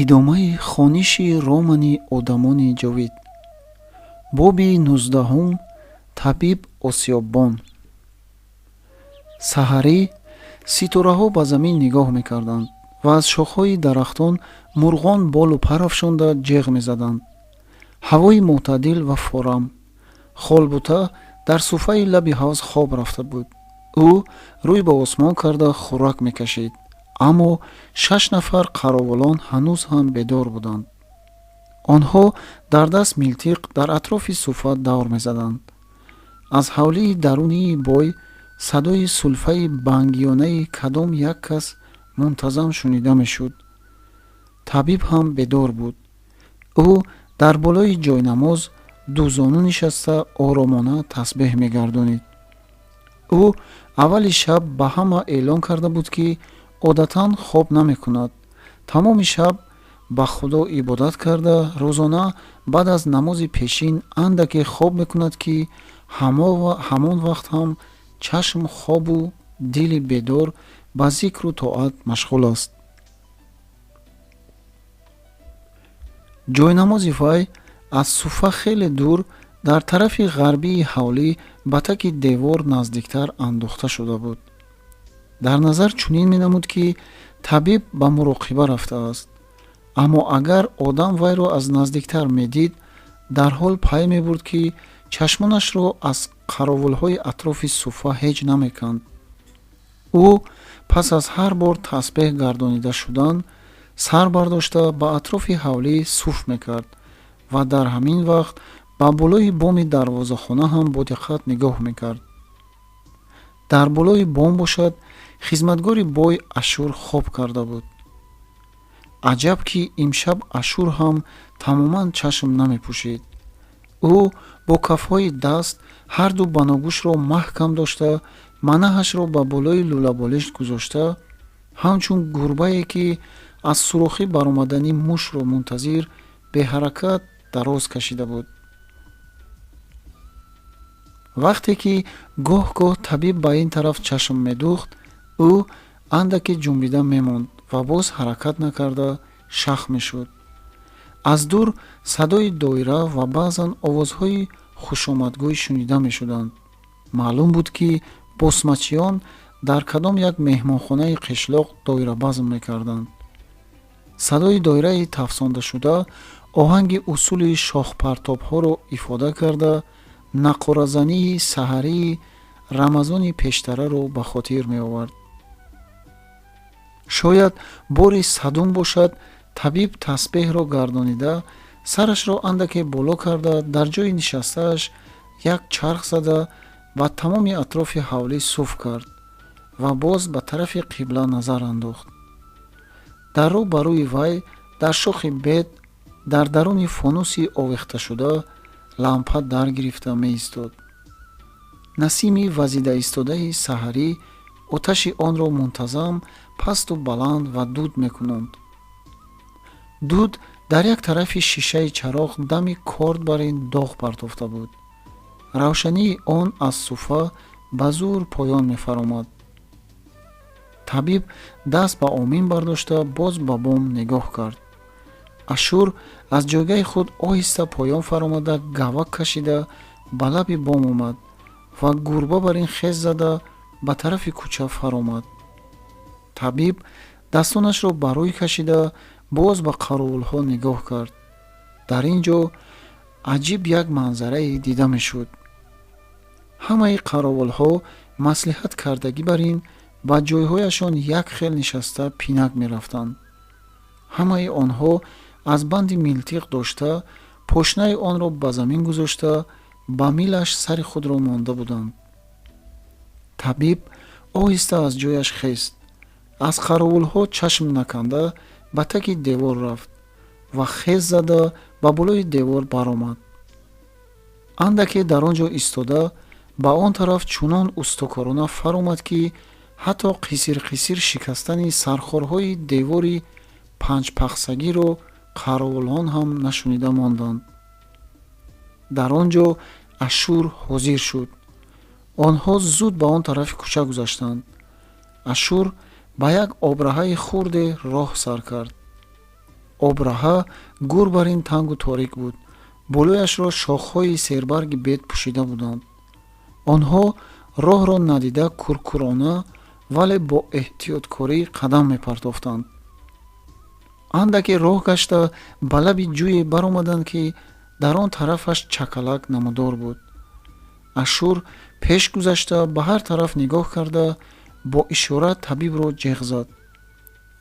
Идомаи хониши романи Одамони ҷовид. Боби 19-ум. Табиб осиёббон. Саҳарӣ ситораҳо ба замин нигоҳ мекарданд ва аз шохҳои дарахтон мурғон болу пар афшонда ҷеғ мезаданд. Ҳавои мӯътадил ва форам. Холбута дар суфаи лаби ҳавз хоб рафта буд. Ӯ рӯй ба осмон карда хӯрак мекашид, аммо шаш нафар қаровулон ҳанӯз ҳам бедор буданд. Онҳо дар даст милтиқ дар атрофи суфа давр мезаданд. Аз ҳавлии дарунии бой садои сулфаи бангиёнаи кадом як кас мунтазам шунида мешуд. Табиб ҳам бедор буд. Ӯ дар болои ҷойнамоз дузону нишаста оромона тасбеҳ мегардонид. Ӯ аввали шаб ба ҳама эълон карда буд, ки одатан хоб намекунад. Тамоми шаб ба Худо ибодат карда, рӯзона баъд аз намози пешин андаке хоб мекунад, ки ҳамон вақт ҳам чашм хобу дили бедор ба зикру тоат машғул аст. Ҷойнамози вай аз суфа хеле дур дар тарафи ғарбии ҳавлӣ ба таки девор наздиктар андохта шуда буд. Дар назар чунин менамуд, ки табиб ба муроқиба рафтааст, аммо агар одам вайро аз наздиктар медид, дарҳол пай мебурд, ки чашмонашро аз қаровулҳои атрофи суфа ҳеҷ намеканд. Ӯ пас аз ҳар бор тасбеҳ гардонида шудан сар бардошта ба атрофи ҳавлӣ суф мекард ва дар ҳамин вақт ба болои боми дарвозахона ҳам бо диққат нигоҳ мекард. Дар болои бом бошад, хизматгори бой Ашур хоб карда буд. Аҷаб, ки имшаб Ашур ҳам тамоман чашм намепӯшид. Ӯ бо кафҳои даст ҳарду баногӯшро маҳкам дошта, манаҳашро ба болои лӯлаболишт гузошта, ҳамчун гурбае, ки аз сурохӣ баромадани мушро мунтазир, беҳаракат дароз кашида буд. Вақте ки гоҳ-гоҳ табиб ба ин тараф чашм медӯхт, ӯ андаке ҷунбида мемонд ва боз ҳаракат накарда шах мешуд. Аз дур садои доира ва баъзан овозҳои хушомадгӯй шунида мешуданд. Маълум буд, ки босмачиён дар кадом як меҳмонхонаи қишлоқ доирабазм мекарданд. Садои доираи тафсондашуда оҳанги усули шохпартобҳоро ифода карда, нақоразании саҳарии рамазони пештараро ба хотир меовард. Шояд бори садум бошад, табиб тасбеҳро гардонида, сарашро андаке боло карда, дар ҷои нишастааш як чарх зада, ба тамоми атрофи ҳавлӣ суф кард ва боз ба тарафи қибла назар андохт. Дар рӯ ба рӯи вай дар шохи бед дар даруни фонуси овехташуда лампа дар гирифта меистод. Насими вазида истодаи саҳарӣ оташи онро мунтазам пасту баланд ва дуд мекунонд. Дуд дар як тарафи шишаи чароғ дами корд бар ин доғ партофта буд. Равшании он аз суфа ба зӯр поён мефаромад. Табиб даст ба омин бардошта боз ба бом нигоҳ кард. Ашур аз ҷойгаҳи худ оҳиста поён фаромада, гавак кашида ба лаби бом омад ва гурба бар ин хез зада ба тарафи кӯча фаромад. Табиб дастонашро ба рӯй кашида боз ба қаровулҳо нигоҳ кард. Дар ин ҷо аҷиб як манзарае дида мешуд. Ҳамаи қаровулҳо маслиҳат кардагӣ бар ин ба ҷойҳояшон як хел нишаста пинак мерафтанд. Ҳамаи онҳо аз банди милтиқ дошта, пошнаи онро ба замин гузошта, ба милаш сари худро монда буданд. Табиб оҳиста аз ҷояш хест, аз қаровулҳо чашм наканда ба таки девор рафт ва хез зада ба болои девор баромад. Андаке дар он ҷо истода, ба он тараф чунон устокорона фаромад, ки ҳатто қисир-қисир шикастани сархорҳои девори панҷпахсагиро қаровулон ҳам нашунида монданд. Дар он ҷо Ашур ҳозир шуд. Онҳо зуд ба он тарафи кӯча гузаштанд. Ашур ба як обраҳаи хурде роҳ сар кард. Обраҳа гур бар ин тангу торик буд. Болояшро шохҳои сербарги бед пӯшида буданд. Онҳо роҳро надида куркурона, вале бо эҳтиёткорӣ қадам мепартофтанд. Андаке роҳ гашта ба лаби ҷӯе баромаданд, ки дар он тарафаш чакалак намудор буд. Ашур пеш гузашта ба ҳар тараф нигоҳ карда бо ишора табибро ҷеғ зад.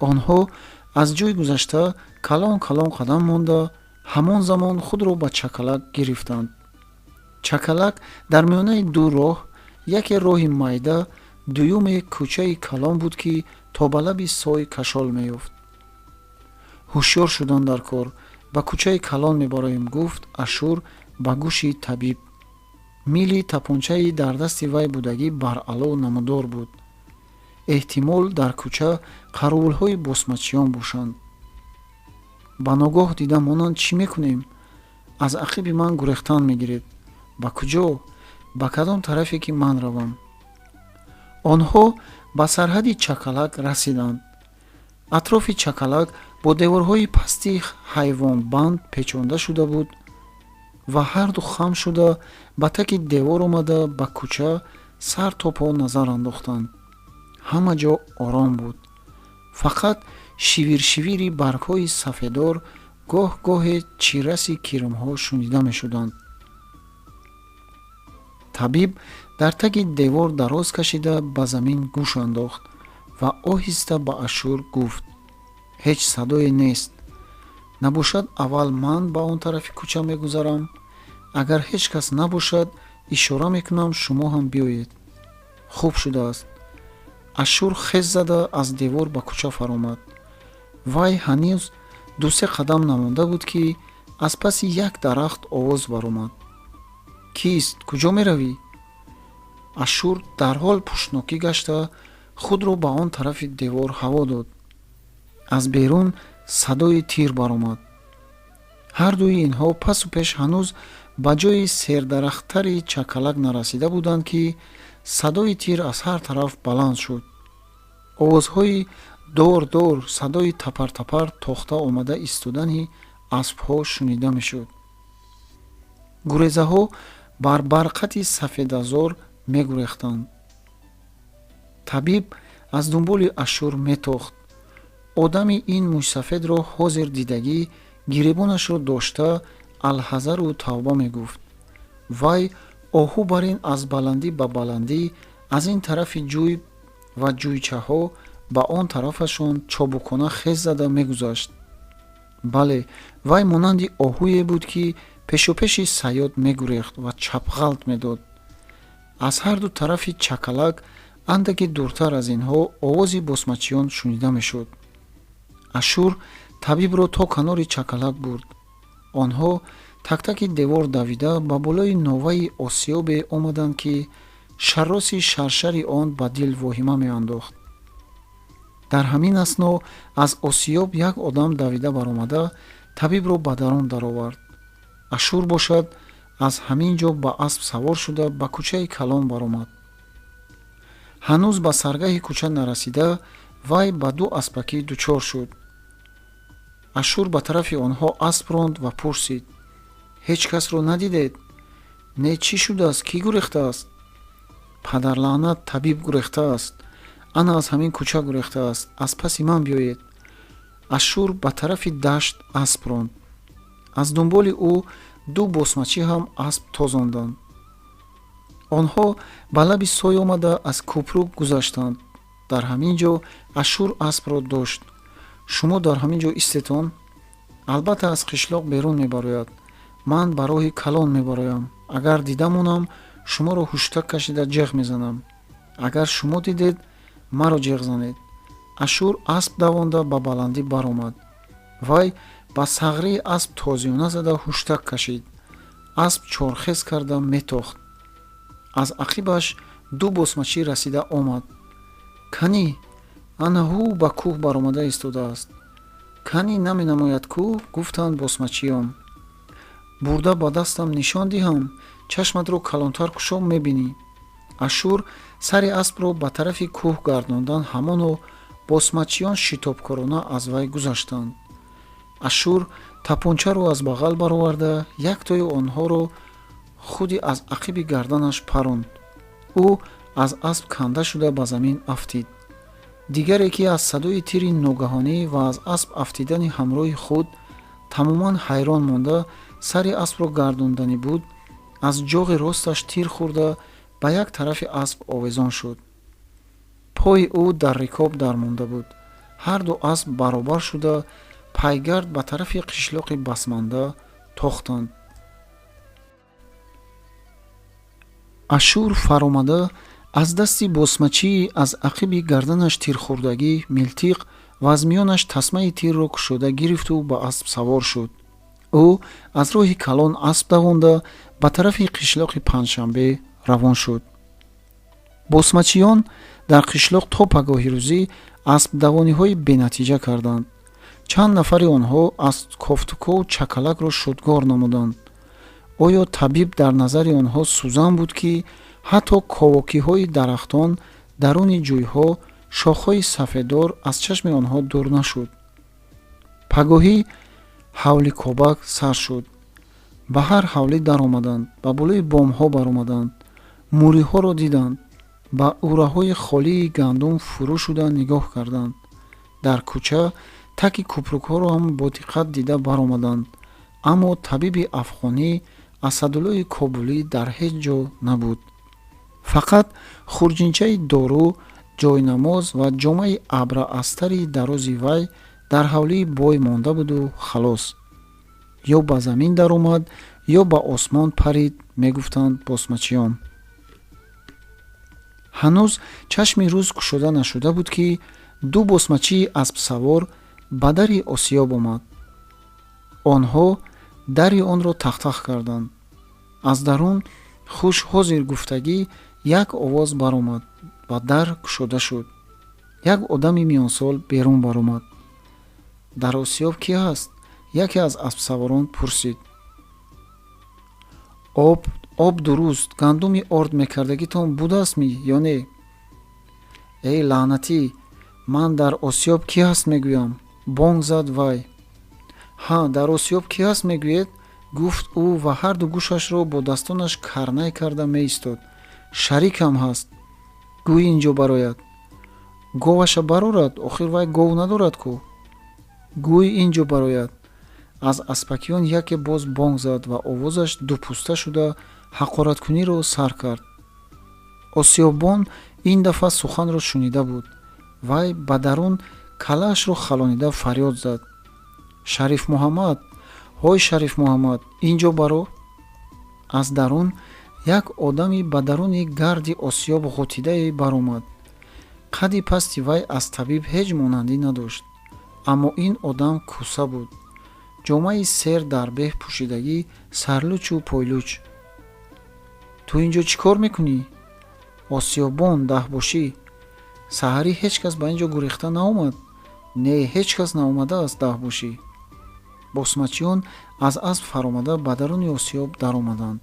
Онҳо аз ҷӯй гузашта калон калон қадам монда ҳамон замон худро ба чакалак гирифтанд. Чакалак дар миёнаи ду роҳ, яке роҳи майда, дуюме кӯчаи калон буд, ки то ба лаби сой кашол меёфт. Ҳушёр шудан дар кор, ба кӯчаи калон мебароем, гуфт Ашур ба гӯши табиб. Мили тапончаи дар дасти вай будагӣ баръало намудор буд. Эҳтимол дар кӯча қаровулҳои босмачиён бошанд. Ба ногоҳ дида монанд чӣ мекунем? Аз ақиби ман гурехтан мегиред. Ба куҷо? Ба кадом тарафе ки ман равам? Онҳо ба сарҳади чакалак расиданд. Атрофи чакалак бо деворҳои пасти ҳайвонбанд печонда шуда буд ва ҳарду хам шуда ба таки девор омада ба кӯча сар то по назар андохтанд. Ҳама ҷо ором буд. Фақат шивиршивири баргҳои сафедор, гоҳ-гоҳе чираси кирмҳо шунида мешуданд. Табиб дар таги девор дароз кашида ба замин гӯш андохт ва оҳиста ба Ашур гуфт: ҳеҷ садое нест. Набошад, аввал ман ба он тарафи кӯча мегузарам. Агар ҳеҷ кас набошад, ишора мекунам, шумо ҳам биёед. Хуб шудааст. Ашур хез зада аз девор ба кӯча фаромад. Вай ҳанӯз ду-се қадам намонда буд, ки аз паси як дарахт овоз баромад: кист? Куҷо меравӣ? Ашур дарҳол пуштнокӣ гашта худро ба он тарафи девор ҳаво дод. Аз берун садои тир баромад. Ҳардуи инҳо пасу пеш ҳанӯз ба ҷои сердарахттари чакалак нарасида буданд, ки садои тир аз ҳар тараф баланд шуд. Овозҳои дор дор, садои тапар-тапар тохта омада истодани аспҳо шунида мешуд. Гурезаҳо бар барқати сафедазор мегурехтанд. Табиб аз дунболи Ашур метохт. Одами ин мӯйсафедро ҳозир дидагӣ гиребонашро дошта алҳазару тавба мегуфт. Вай оҳу бар ин аз баландӣ ба баландӣ, аз ин тарафи ҷӯй ва ҷӯйчаҳо ба он тарафашон чобукона хез зада мегузашт. Бале, вай монанди оҳуе буд, ки пешопеши саёд мегурехт ва чапғалт медод. Аз ҳарду тарафи чакалак андаке дуртар аз инҳо овози босмачиён шунида мешуд. Ашур табибро то канори чакалак бурд. Онҳо тактаки девор давида ба болои новаи осиёбе омаданд, ки шарроси шаршари он ба дил воҳима меандохт. Дар ҳамин асно аз осиёб як одам давида баромада табибро ба дарун даровард. Ашур бошад аз ҳамин ҷо ба асп савор шуда ба кӯчаи калон баромад. Ҳанӯз ба саргаҳи кӯча нарасида вай ба ду аспакӣ дучор шуд. Ашур ба тарафи онҳо асп ронд ва пурсид: ҳеҷ касро надидед? Не, чӣ шудааст? Кӣ гурехтааст? Падарлаънат, табиб гурехтааст. Ана аз ҳамин кӯча гурехтааст. Аз паси ман биёед. Ашур ба тарафи дашт асп ронд. Аз дунболи ӯ ду босмачӣ ҳам асп тозонданд. Онҳо ба лаби сой омада аз кӯпрук гузаштанд. Дар ҳамин ҷо Ашур аспро дошт. Шумо дар ҳамин ҷо истетон? Албатта аз қишлоқ берун мебарояд. Ман ба роҳи калон мебароям. Агар дида монам, шуморо ҳуштак кашида ҷеғ мезанам. Агар шумо дидед, маро ҷеғ занед. Ашур асп давонда ба баландӣ баромад. Вай ба сағрии асп тозиёна зада ҳуштак кашид. Асп чорхез карда метохт. Аз ақибаш ду босмачӣ расида омад. Канӣ, ана ҳу ба кӯҳ баромада истодааст. Канӣ наменамояд кӯ, гуфтанд босмачиён. Бурда ба дастам нишон диҳам, чашматро калонтар кушо, мебинӣ. Ашур сари аспро ба тарафи кӯҳ гардондан ҳамоно босмачиён шитобкорона аз вай гузаштанд. Ашур тапончаро аз бағал бароварда, яктои онҳоро худи аз ақиби гарданаш паронд. Ӯ аз асп канда шуда ба замин афтид. Дигаре, ки аз садои тири ногаҳонӣ ва аз асп афтидани ҳамроҳи худ тамоман ҳайрон монда, сари аспро гардонданӣ буд, аз ҷоғи росташ тир хӯрда ба як тарафи асп овезон шуд. Пои ӯ дар рикоб дармонда буд. Ҳарду асп баробар шуда пайгард ба тарафи қишлоқи басманда тохтанд. Ашур фаромада аз дасти босмачии аз ақиби гарданаш тирхӯрдагӣ милтиқ ва аз миёнаш тасмаи тирро кушода гирифту ба асп савор шуд. Ӯ аз роҳи калон асп давонда ба тарафи қишлоқи Панҷшанбе равон шуд. Босмачиён дар қишлоқ то пагоҳи рӯзӣ аспдавониҳои бенатиҷа карданд. Чанд нафари онҳо аз кофтуков чакалакро шудгор намуданд. Оё табиб дар назари онҳо сӯзан буд, ки ҳатто ковокиҳои дарахтон даруни ҷӯйҳо шохҳои сафеддор аз чашми онҳо дур нашуд. Пагоҳӣ ҳавли кобак сар шуд. Ба ҳар ҳавлӣ даромаданд, ба болои бомҳо баромаданд, мӯриҳоро диданд, ба ураҳои холии гандум фурӯ шуда нигоҳ карданд. Дар кӯча таки купрукҳоро ҳам бо диққат дида баромаданд, аммо табиби афғонӣ Асадуллои Кобулӣ дар ҳеҷ ҷо набуд. Фақат хурҷинчаи дору, ҷойнамоз ва ҷомаи абраастари дарози вай дар ҳавлии бой монда буду халос. Ё ба замин даромад, ё ба осмон парид, мегуфтанд босмачиён. Ҳанӯз чашми рӯз кушода нашуда буд, ки ду босмачии аспсавор ба дари осиёб омад. Онҳо дари онро тахтах карданд. Аз дарун хуш ҳозир гуфтагӣ як овоз баромад ва дар кушода шуд. Як одами миёнсол берун баромад. Дар осиёб кӣ ҳаст? Яке аз аспсаворон пурсид. Об дуруст, гандуми орд мекардагитон будастми ё не? Эй лаънатӣ, ман дар осиёб кӣ ҳаст мегӯям? Бонг зад вай. Ҳа, дар осиёб кӣ ҳаст мегӯед? Гуфт ӯ ва ҳарду гӯшашро бо дастонаш карнай карда меистод. Шарикам ҳаст. Гӯй инҷо барояд. Говаша барорад, охир вай гов надорад ку. Гӯй инҷо барояд. Аз аспакиён яке боз бонг зад ва овозаш дупӯста шуда ҳақораткуниро сар кард. Осиёббон ин дафъа суханро шунида буд. Вай ба дарун калаашро халонида фарёд зад. Шариф Муҳаммад, ҳой Шариф Муҳаммад, инҷо баро. Аз дарун як одами ба даруни гарди осиёб ғутидае баромад. Қади пасти вай аз табиб ҳеҷ монандӣ надошт, аммо ин одам кӯса буд. Ҷомаи сер дар беҳ пӯшидагӣ, сарлучу пойлуч. Ту инҷо чӣ кор мекунӣ? Осиёбон, даҳбошӣ. Саҳарӣ ҳеҷ кас ба инҷо гурехта наомад? Не, ҳеҷ кас наомадааст, даҳбошӣ. Босмачиён аз асп фаромада ба даруни осиёб даромаданд.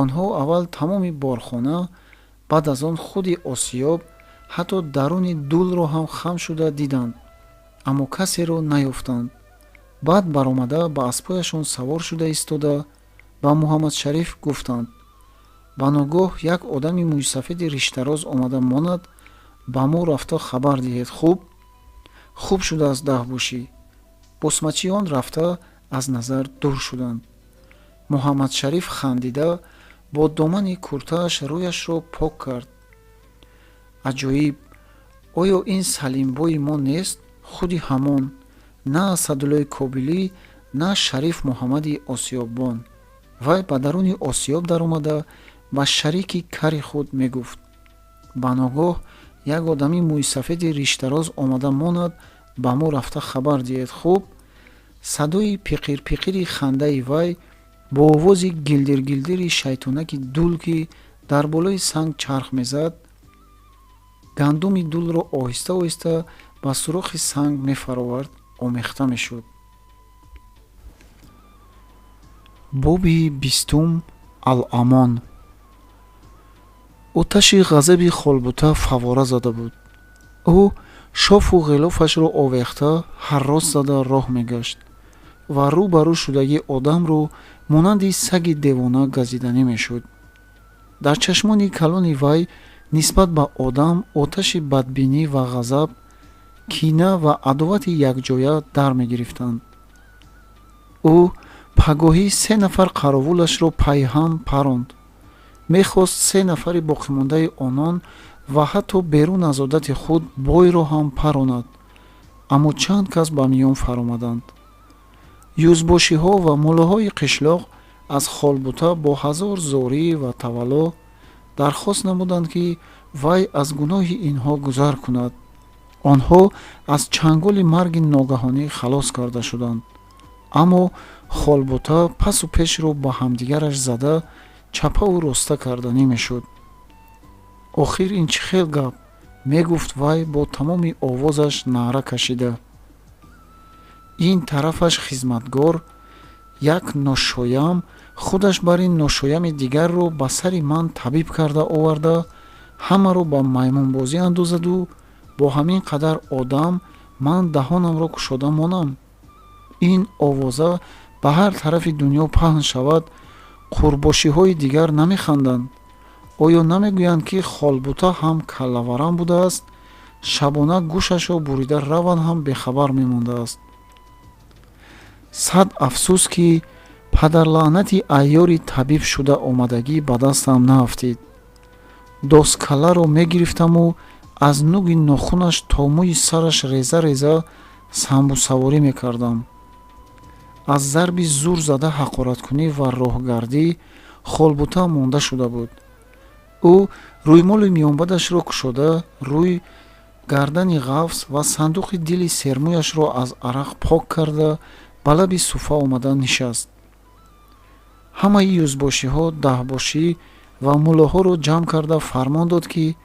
Онҳо аввал тамоми борхона, баъд аз он худи осиёб, ҳатто даруни дулро ҳам хам шуда диданд, аммо касеро наёфтанд. Баъд баромада ба аспҳояшон савор шуда истода ба Муҳаммадшариф гуфтанд: ба ногоҳ як одами мӯйсафеди риштароз омада монад, ба мо рафта хабар диҳед, хуб? Хуб шудааст, даҳбошӣ. Босмачиён рафта аз назар дур шуданд. Муҳаммадшариф хандида бо домани куртааш рӯяшро пок кард. Аҷоиб, оё ин Салимбои мо нест? Худи ҳамон, на Асадуллои Кобилӣ, на Шариф Муҳаммади осиёббон. Вай ба даруни осиёб даромада ба шарики кари худ мегуфт: ба ногоҳ як одами мӯйсафеди риштароз омада монад, ба мо рафта хабар диҳед, хуб? Садои пиқирпиқири хандаи вай бо овози гилдиргилдири шайтонаки дул, ки дар болои санг чарх мезад, гандуми дулро оҳиста-оҳиста ба сурохи санг мефаровард, омехта мешуд. Боби бистум. Ал-Амон. Оташи ғазаби Холбута фаввора зада буд. Ӯ шофу ғилофашро овехта ҳаррос зада роҳ мегашт. ва рӯ ба рӯ шудагӣ одамро монанди саги девона газиданӣ мешуд. Дар чашмони калони вай нисбат ба одам оташи бадбинӣ ва ғазаб, кина ва адовати якҷоя дар мегирифтанд. Ӯ пагоҳӣ се нафар қаровулашро пайҳам паронд. Мехост се нафари боқимондаи онон ва ҳатто берун аз одати худ бойро ҳам паронад, аммо чанд кас ба миён фаромаданд. Юзбошиҳо ва муллоҳои қишлоқ аз Холбута бо ҳазор зорӣ ва тавалло дархост намуданд, ки вай аз гуноҳи инҳо гузар кунад. Онҳо аз чанголи марги ногаҳонӣ халос карда шуданд. Аммо Холбута пасу пешро ба ҳамдигараш зада, чапаву роста карданӣ мешуд. Охир ин чӣ хел гап? Мегуфт вай бо тамоми овозаш наъра кашида. Ин тарафаш хизматгор, як ношоям, худаш бар ин ношоями дигарро ба сари ман табиб карда оварда, ҳамаро ба маймунбозӣ андозаду бо ҳамин қадар одам ман даҳонамро кушода монам. Ин овоза ба ҳар тарафи дунё паҳн шавад, қурбошиҳои дигар намеханданд. Оё намегӯянд, ки Холбута ҳам каллаварам будааст, шабона гӯшашро бурида раванд ҳам бехабар мемондааст. Сад афсӯс, ки падарлаънати айёри табиб шуда омадагӣ ба дастам наафтид. Доскаларо мегирифтаму аз нуги нохунаш то мӯи сараш реза реза самбусаворӣ мекардам. Аз зарби зур зада ҳақораткунӣ ва роҳгардӣ Холбута монда шуда буд. Ӯ рӯймоли миёнбадашро кушода, рӯй, гардани ғафс ва сандуқи дили сермӯяшро аз арақ пок карда, ба лаби суфа омада нишаст. Ҳамаи юзбошиҳо, даҳбошӣ ва муллоҳоро ҷамъ карда фармон дод, ки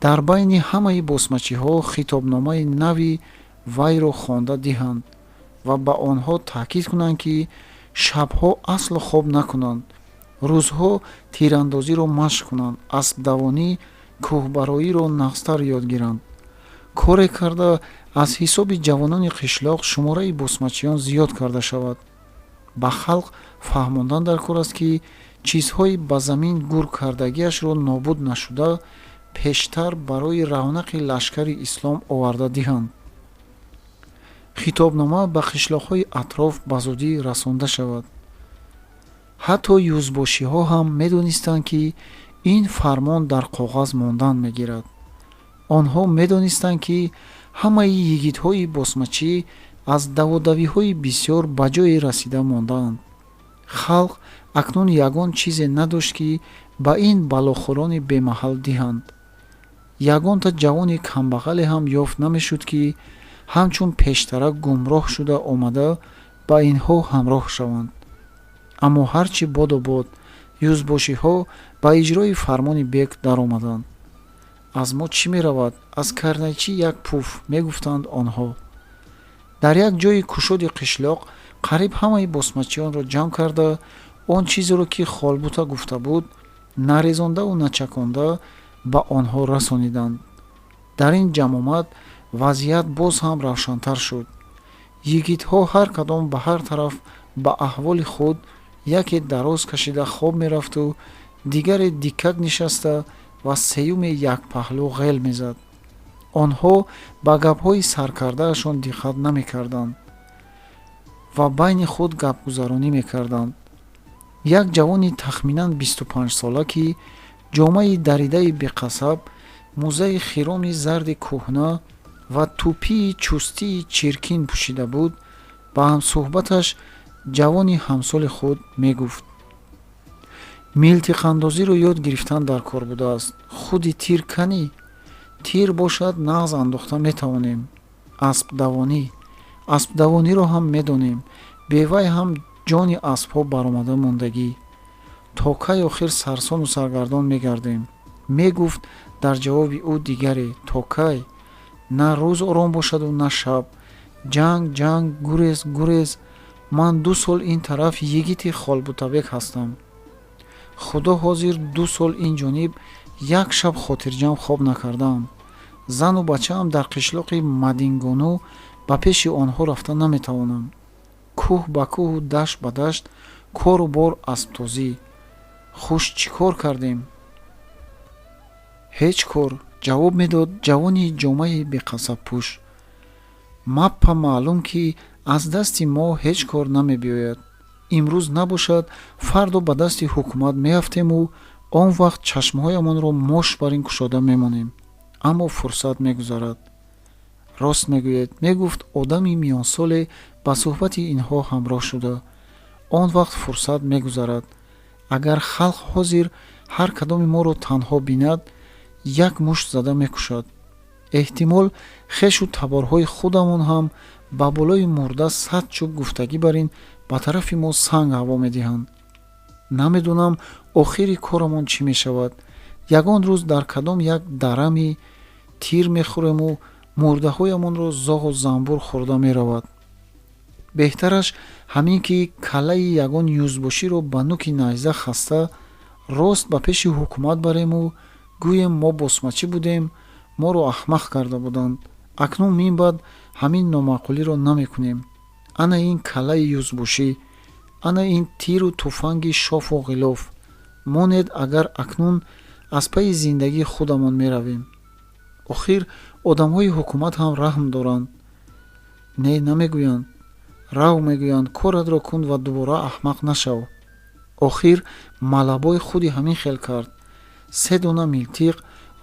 дар байни ҳамаи босмачиҳо хитобномаи нави вайро хонда диҳанд ва ба онҳо таъкид кунанд, ки шабҳо асло хоб накунанд, рӯзҳо тирандозиро машқ кунанд, аспдавонӣ, кӯҳбароиро нағзтар ёд гиранд. Коре карда аз ҳисоби ҷавонони қишлоқ шумораи босмачиён зиёд карда шавад. Ба халқ фаҳмондан дар кор аст, ки чизҳои ба замин гур кардагиашро нобуд нашуда пештар барои равнақи лашкари ислом оварда диҳанд. Хитобнома ба қишлоқҳои атроф ба зудӣ расонда шавад. Ҳатто юзбошиҳо ҳам медонистанд, ки ин фармон дар коғаз мондан мегирад. Онҳо медонистанд, ки ҳамаи йигитҳои босмачӣ аз даводавиҳои бисёр ба ҷое расида мондаанд. Халқ акнун ягон чизе надошт, ки ба ин балохӯрони бемаҳал диҳанд. Ягонта ҷавони камбағале ҳам ёфт намешуд, ки ҳамчун пештара гумроҳ шуда омада ба инҳо ҳамроҳ шаванд. Аммо ҳар чӣ бодо бод, юзбошиҳо ба иҷрои фармони бек даромаданд. Аз мо чӣ меравад, аз карнайчӣ як пуф, мегуфтанд онҳо. Дар як ҷои кушоди қишлоқ қариб ҳамаи босмачиёнро ҷамъ карда, он чизеро, ки Холбута гуфта буд, нарезондаву начаконда ба онҳо расониданд. Дар ин ҷамъомад вазъият боз ҳам равшантар шуд. Йигитҳо ҳар кадом ба ҳар тараф ба аҳволи худ яке дароз кашида хоб мерафту, дигаре дикак нишаста ва сеюме якпаҳлӯ ғел мезад. Онҳо ба гапҳои саркардаашон диққат намекарданд ва байни худ гапгузаронӣ мекарданд. Як ҷавони тахминан 25-сола, ки ҷомаи даридаи беқасаб, мӯзаи хироми зарди кӯҳна ва тӯпии чустии чиркин пӯшида буд, ба ҳамсӯҳбаташ, ҷавони ҳамсоли худ, мегуфт: «Милтиқандозиро ёд гирифтан дар кор будааст. Худи тир канӣ? Тир бошад, нағз андохта метавонем. Аспдавонӣ, аспдавониро ҳам медонем. Бевай ҳам ҷони аспҳо баромада мондагӣ. То кай охир сарсону саргардон мегардем?» Мегуфт дар ҷавоби ӯ дигаре: «То кай? На рӯз ором бошаду на шаб. Ҷанг, ҷанг, гурез, гурез. Ман 2 сол ин тараф йигити Холбутабек ҳастам. Худо ҳозир, 2 сол ин ҷониб як шаб хотирҷамъ хоб накардаам. Зану бачаам дар қишлоқи Мадингону, ба пеши онҳо рафта наметавонам». Кӯҳ ба кӯҳу дашт ба дашт, кору бор асбтозӣ. Хуш чӣ кор кардем? Ҳеҷ кор, ҷавоб медод ҷавони ҷомаи беқасабпӯш. Маппа маълум, ки аз дасти мо ҳеҷ кор намебиёяд. Имрӯз набошад, фардо ба дасти ҳукумат меафтему он вақт чашмҳоямонро мош бар ин кушода мемонем. Аммо фурсат мегузарад. Рост мегӯед, мегуфт одами миёнсоле ба суҳбати инҳо ҳамроҳ шуда. Он вақт фурсат мегузарад. Агар халқ ҳозир ҳар кадоми моро танҳо бинад, як мушт зада мекушад. Эҳтимол, хешу таборҳои худамон ҳам ба болои мурда 100 чӯб гуфтагӣ бар ин ба тарафи мо санг ҳаво медиҳанд. Намедонам, охири корамон чӣ мешавад. Ягон рӯз дар кадом як дарами тир мехӯрему мурдаҳоямонро зоғу занбур хӯрда меравад. Беҳтараш ҳамин, ки каллаи ягон юзбоширо ба нуки найза хаста рост ба пеши ҳукумат барему гӯем: мо босмачӣ будем, моро аҳмақ карда буданд. Акнун минбаъд ҳамин номаъқулиро намекунем. Ана ин каллаи юзбошӣ, ана ин тиру туфанги шофу ғилоф. Монед, агар акнун аз пайи зиндагии худамон меравем. Охир одамҳои ҳукумат ҳам раҳм доранд. Не, намегӯянд. Рав, мегӯянд, коратро кун ва дубора аҳмақ нашав. Охир малабой худи ҳамин хел кард. Се дона милтиқ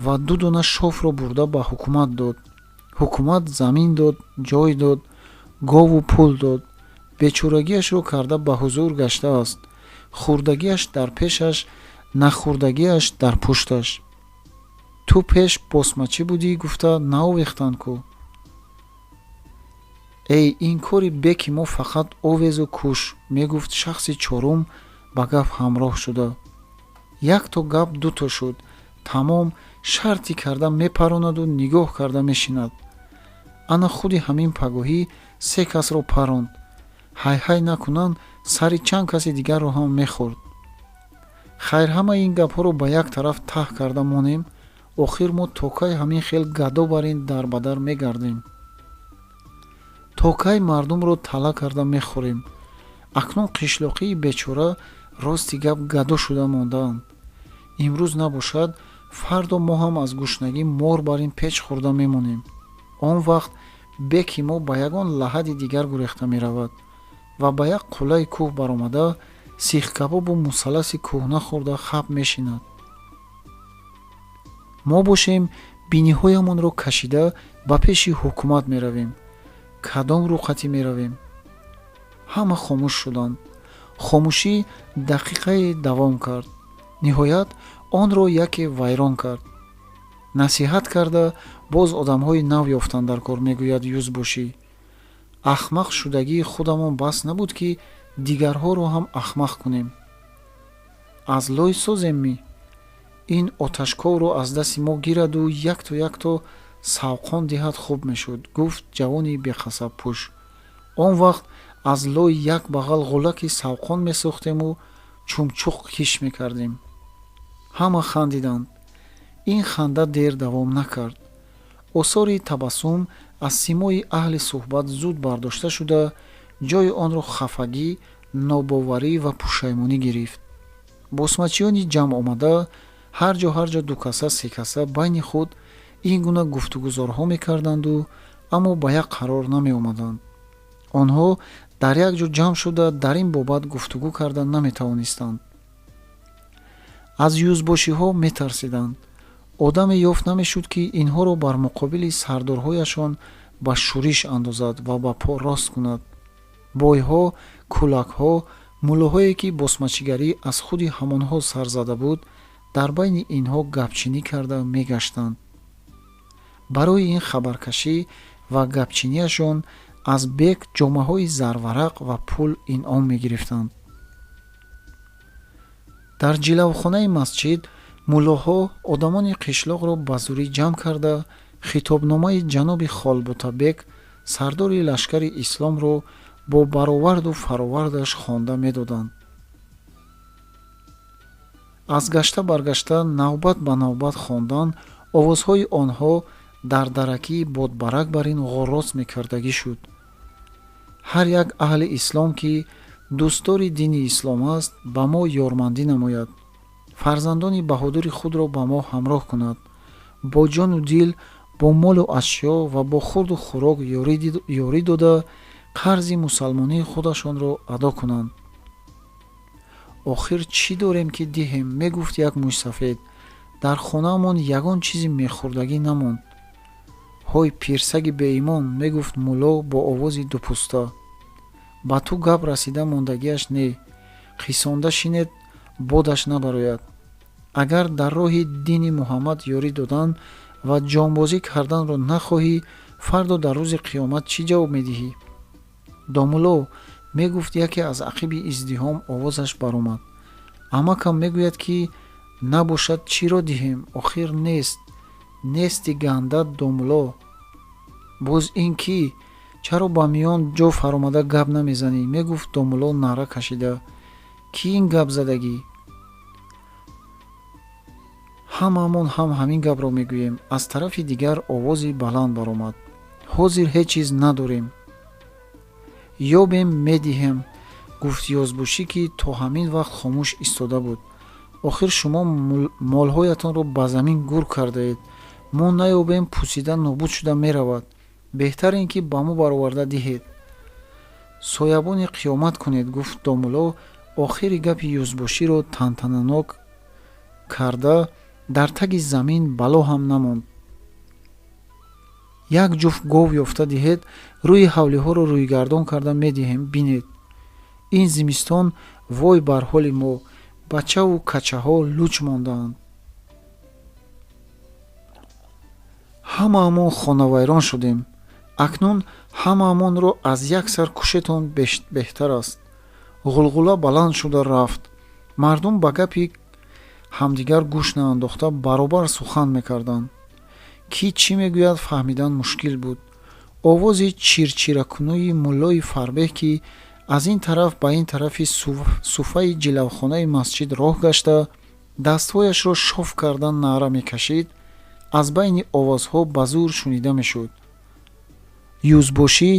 ва 2 дона шофро бурда ба ҳукумат дод. Ҳукумат замин дод, ҷой дод, гову пул дод. Бечорагиашро карда ба ҳузур гаштааст. Хӯрдагиаш дар пешаш, нахӯрдагиаш дар пушташ. Ту пеш босмачӣ будӣ, гуфта наовехтанд ку. Эй, ин кори беки мо фақат овезу куш, мегуфт шахси чорум ба гап ҳамроҳ шуда. Якто гап дуто шуд. Тамом шарти карда мепаронаду нигоҳ карда мешинад. Ана худи ҳамин пагоҳӣ се касро паронд. Ҳайҳай накунанд, сари чанд каси дигарро ҳам мехӯрд. Хайр, ҳамаи ин гапҳоро ба як тараф таҳ карда монем. Охир мо то кай ҳамин хел гадо бар ин дарбадар мегардем? То кай мардумро тала карда мехӯрем? Акнун қишлоқии бечора рости гап гадо шуда мондаанд. Имрӯз набошад, фардо мо ҳам аз гушнагӣ мор бар ин печ хӯрда мемонем. Он вақт беки мо ба ягон лаҳади дигар гурехта меравад ва ба як қуллаи кӯҳ баромада сихкабобу мусалласи кӯҳна хӯрда хаб мешинад. Мо бошем, биниҳоямонро кашида ба пеши ҳукумат меравем. Кадом рӯқатӣ меравем? Ҳама хомӯш шуданд. Хомӯшӣ дақиқае давом кард. Ниҳоят онро яке вайрон кард. Насиҳат карда боз одамҳои нав ёфтан дар кор, мегӯяд юзбошӣ. Ахмақ шудагии худамон бас набуд, ки дигарҳоро ҳам ахмақ кунем. Аз лой созем ми? Ин оташковро аз дасти мо гираду якто якто савқон диҳад, хуб мешуд, гуфт ҷавони беқасабпӯш. Он вақт аз лой як бағал ғулаки савқон месохтему чумчуқ киш мекардем. Ҳама хандиданд. Ин ханда дер давом накард. Осори табассум аз симои аҳли суҳбат зуд бардошта шуда, ҷои онро хафагӣ, нобоварӣ ва пушаймонӣ гирифт. Босмачиёни ҷамъ омада ҳар ҷо ҳар ҷо дукаса секаса байни худ ин гуна гуфтугузорҳо мекарданду, аммо ба як қарор намеомаданд. Онҳо дар як ҷо ҷамъ шуда дар ин бобат гуфтугӯ карда наметавонистанд. Аз юзбошиҳо метарсиданд. Одаме ёфт намешуд, ки инҳоро бар муқобили сардорҳояшон ба шӯриш андозад ва ба по рост кунад. Бойҳо, кӯлакҳо, муллоҳое, ки босмачигарӣ аз худи ҳамонҳо сар зада буд, дар байни инҳо гапчинӣ карда мегаштанд. Барои ин хабаркашӣ ва гапчиниашон аз бек ҷомаҳои зарварақ ва пул инъом мегирифтанд. Дар ҷилавхонаи масҷид муллоҳо одамони қишлоқро ба зурӣ ҷамъ карда хитобномаи ҷаноби Холботабек, сардори лашкари исломро бо бароварду фаровардаш хонда медоданд. Аз гашта баргашта, навбат ба навбат хондан, овозҳои онҳо дар даракии бодбарак бар ин ғоррос мекардагӣ шуд. Ҳар як аҳли ислом, ки дӯстдори дини ислом аст, ба мо ёрмандӣ намояд, фарзандони баҳодури худро ба мо ҳамроҳ кунад, бо ҷону дил, бо молу ашё ва бо хурду хӯрок ёрӣ дода, қарзи мусалмонии худашонро адо кунанд. Охир чӣ дорем, ки диҳем? Мегуфт як мӯйсафед. Дар хонаамон ягон чизи мехӯрдагӣ намонд. Ҳой, пирсаги беимон, мегуфт мулло бо овози дупӯста. Ба ту гап расида мондагиаш не, қисонда шинед, бодаш набарояд. Агар дар роҳи дини Муҳаммад ёрӣ додан ва ҷонбозӣ карданро нахоҳӣ, фардо дар рӯзи қиёмат чӣ ҷавоб медиҳӣ? Домулло, мегуфт яке аз ақиби издиҳом овозаш баромад. Амакам мегӯяд, ки набошад, чиро диҳем? Охир нест. Нести гандат, домулло. Боз ин кӣ? Чаро ба миён ҷо фаромада гап намезанӣ? Мегуфт домулло наъра кашида. Кӣ ин гап задагӣ? Ҳамаамон ҳам ҳамин гапро мегӯем. Аз тарафи дигар овози баланд баромад. Ҳозир ҳеҷ чиз надорем. Ёбем, медиҳем, гуфт ёзбошӣ, ки то ҳамин вақт хомӯш истода буд. Охир шумо молҳоятонро ба замин гур кардаед. Мо наёбем, пусида нобуд шуда меравад. Беҳтар ин ки ба мо бароварда диҳед. Соябони қиёмат кунед, гуфт домулло охири гапи юзбоширо тантананок карда, дар таги замин бало ҳам намонд. Як ҷуфт гов ёфта диҳед, рӯи ҳавлиҳоро рӯйгардон карда медиҳем, бинед. Ин зимистон вой бар ҳоли мо, бачаву качаҳо луч мондаанд. Ҳамаамон хонавайрон шудем. Акнун ҳамаамонро аз як сар кушетон беҳтар аст. Ғулғула баланд шуда рафт. Мардум ба гапи ҳамдигар гӯш наандохта баробар сухан мекарданд. Кӣ чӣ мегӯяд, фаҳмидан мушкил буд. Овози чирчиракунӯи муллои фарбеҳ, ки аз ин тараф ба ин тарафи суфаи ҷилавхонаи масҷид роҳ гашта, дастҳояшро шоф карда наъра мекашид, аз байни овозҳо ба зӯр шунида мешуд. Юзбошӣ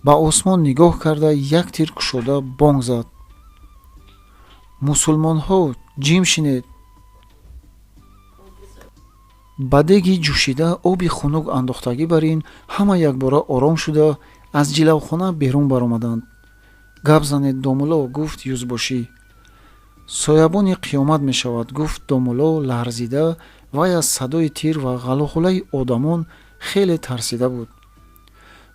ба осмон нигоҳ карда, як тир кушода бонг зад. Мусулмонҳо, ҷим шинед! Ба деги ҷӯшида оби хунук андохтагӣ бар ин ҳама якбора ором шуда аз ҷилавхона берун баромаданд. Гап занед, домулло, гуфт юзбошӣ. Соябони қиёмат мешавад, гуфт домулло ларзида. Вай аз садои тир ва ғалуғулаи одамон хеле тарсида буд.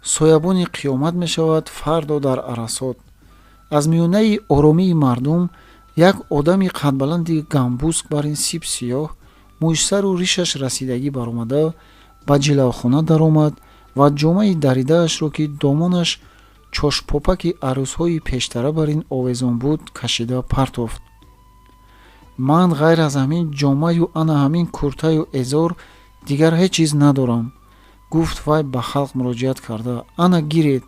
Соябони қиёмат мешавад фардо дар арасот. Аз миёнаи оромии мардум як одами қадбаланди гамбуск бар ин сип сиёҳ, мӯйсару ришаш расидагӣ баромада ба ҷилавхона даромад ва ҷомаи даридаашро, ки домонаш чошпопаки арӯсҳои пештара бар ин овезон буд, кашида партофт. Ман ғайр аз ҳамин ҷомаю ана ҳамин куртаю эзор дигар ҳеҷ чиз надорам, гуфт вай ба халқ муроҷиат карда. Ана гиред,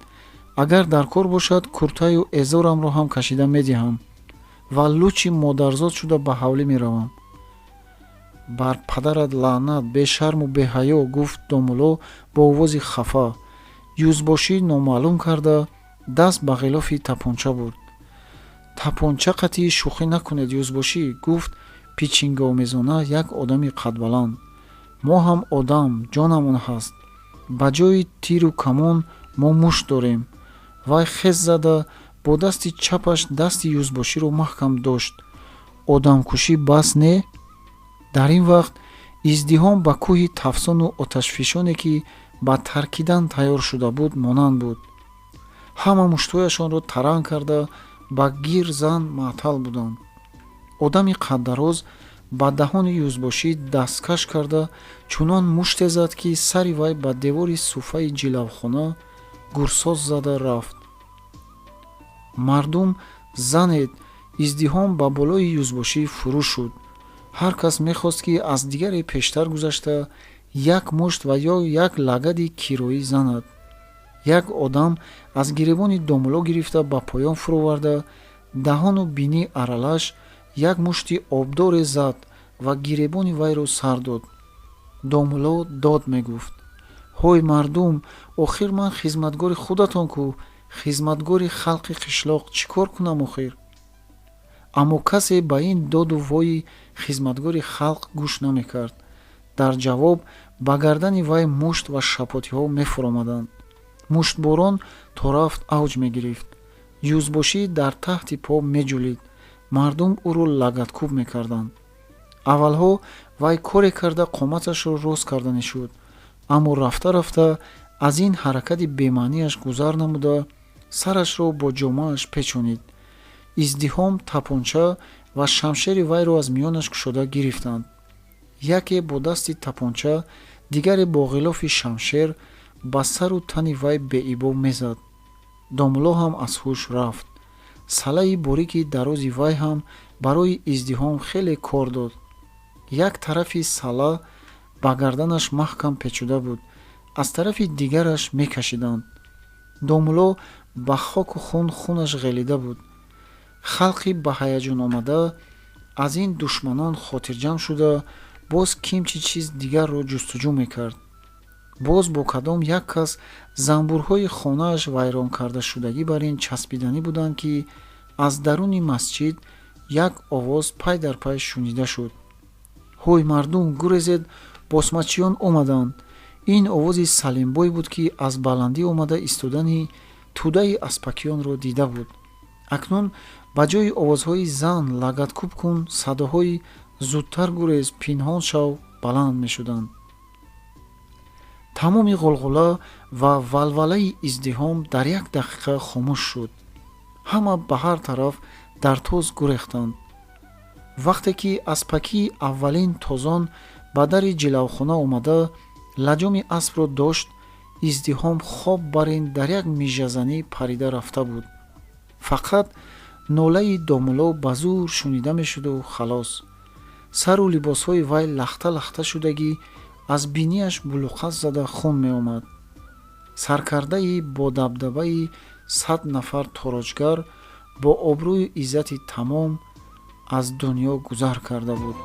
агар дар кор бошад, куртаю эзорамро ҳам кашида медиҳам ва лучи модарзод шуда ба ҳавлӣ меравам. Бар падарат лаънат, бешарму беҳаё, гуфт домулло бо овози хафа. Юзбошӣ номаълум карда даст ба ғилофи тапонча бурд. Тапонча қатъи шӯхӣ накунед, юзбошӣ, гуфт пичингомезона як одами қадбаланд. Мо ҳам одам, ҷонамон ҳаст. Ба ҷои тиру камон мо мушт дорем. Вай хез зада бо дасти чапаш дасти юзбоширо маҳкам дошт. Одамкушӣ бас не? Дар ин вақт издиҳом ба кӯҳи тафсону оташфишоне, ки ба таркидан тайёр шуда буд, монанд буд. Ҳама муштҳояшонро таранг карда ба гир зан маътал буданд. Одами қаддароз ба даҳони юзбошӣ дасткаш карда чунон муште зад, ки сари вай ба девори суфаи ҷилавхона гурсоз зада рафт. Мардум, занед! Издиҳом ба болои юзбошӣ фурӯ шуд. Ҳар кас мехост, ки аз дигаре пештар гузашта як мушт ва ё як лагади кироӣ занад. Як одам аз гиребони домулло гирифта ба поён фуроварда, даҳону бинӣ аралаш як мушти обдоре зад ва гиребони вайро сар дод. Домулло дод мегуфт: ҳой мардум, охир ман хизматгори худатон ку, Хизматгори халқи қишлоқ чӣ кор кунам охир? Аммо касе ба ин доду вои хизматгори халқ гӯш намекард. Дар ҷавоб ба гардани вай мушт ва шапотиҳо мефуромаданд. Муштборон то рафт авҷ мегирифт. Юзбошӣ дар таҳти по меҷулид. Мардум ӯро лагаткӯб мекарданд. Аввалҳо вай коре карда қоматашро рост карданӣ шуд, аммо рафта-рафта аз ин ҳаракати бемаънияш гузар намуда, сарашро бо ҷомааш печонид. Издиҳом тапонча ва шамшери вайро аз миёнаш кушода гирифтанд. Яке бо дасти тапонча, дигаре бо ғилофи шамшер ба сару тани вай беибо мезад. Домулло ҳам аз ҳуш рафт. Салаи борики дарози вай ҳам барои издиҳом хеле кор дод. Як тарафи сала ба гарданаш маҳкам печуда буд, аз тарафи дигараш мекашиданд. Домулло ба хоку хун хунаш ғелида буд. Халқи ба ҳаяҷон омада аз ин душманон хотирҷамъ шуда, боз кимчи чиз дигарро ҷустуҷӯ мекард. Боз бо кадом як кас занбурҳои хонааш вайронкардашудагӣ бар ин часпиданӣ буданд, ки аз даруни масҷид як овоз пай дар пай шунида шуд: «Ҳой, мардум, гурезед, босмачиён омаданд!» Ин овози Салимбой буд, ки аз баландӣ омада истодани тӯдаи аспакиёнро дида буд. Акнун ба ҷои овозҳои «Зан, лагаткӯб кун», садоҳои «Зудтар гурез, пинҳон шав» баланд мешуданд. Тамоми ғулғула ва валвалаи издиҳом дар як дақиқа хомӯш шуд. Ҳама ба ҳар тараф дар тоз гурехтанд. Вақте ки аспакии аввалин тозон ба дари ҷилавхона омада лаҷоми аспро дошт, издиҳом хоб бар ин дар як мижазанӣ парида рафта буд. Фақат нолаи домулло ба зӯр шунида мешуду халос. Сару либосҳои вай лахта-лахта шудагӣ, аз бинияш булуқас зада хун меомад. Саркардаи бодабдабаи 100 нафар тороҷгар бо обрӯю иззати тамом аз дунё гузар карда буд.